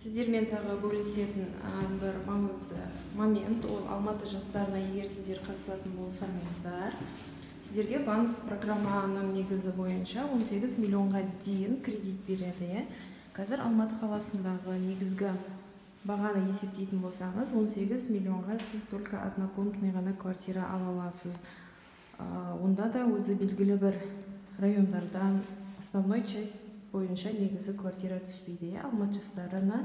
Сіздермен тағы бөлісетін бір маңызды момент: ол Алматы жастарына егер сіздер қатысатын болсаңыздар, сіздерге банк программаның негізі бойынша 18 миллионға дейін кредит береді, иә. Қазір Алматы қаласындағы негізгі бағаны есептейтін болсаңыз, 18 миллионға сіз только однокомнатный ғана квартира ала аласыз. Онда да өзі белгілі бір райондардан, основной часть бойынша негізі квартира түспейді, иә, Алматы жастарына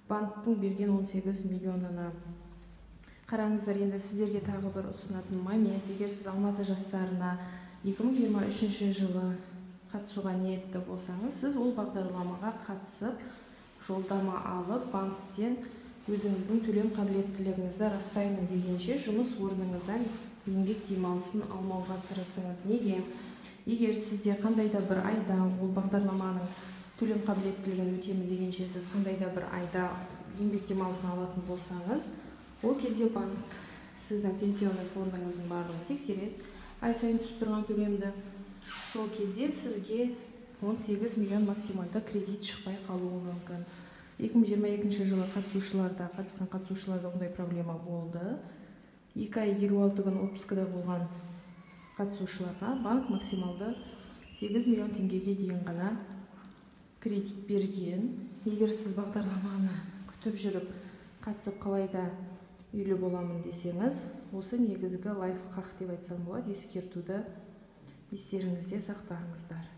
банктің берген 18 миллионына. Қараңыздар, енді сіздерге тағы бір ұсынатын момент: егер сіз Алматы жастарына 2023 жылы қатысуға ниетті болсаңыз, сіз ол бағдарламаға қатысып, жолдама алып, банктен өзіңіздің төлем қабілеттілігіңізді растаймын дегенше, жұмыс орныңыздан еңбек демалысын алмауға тырысыңыз. Неге? Егер сізде қандай да бір айда, ол бағдарламаның төлем қабілеттілігін өтемін дегенше, сіз қандай да бір айда еңбек демалысын алатын болсаңыз, ол кезде банк сіздің пенсионный фондыңыздың барлығын тексереді, ай сайын түсіп тұрған төлемді. Сол кезде сізге 18 миллион максималды кредит шықпай қалуы мүмкін. 2022 жылы қатысқан қатысушыларда ондай проблема болды. 2 ай 56 күн отпускада болған қатысушыларға банк максималды 8 миллион теңгеге дейін ғана кредит берген. Егер сіз бағдарламаны күтіп жүріп қатысып, қалайда үйлі боламын десеңіз, осы негізгі лайфхак деп айтсам болады, ескертуді естеріңізде сақтаңыздар.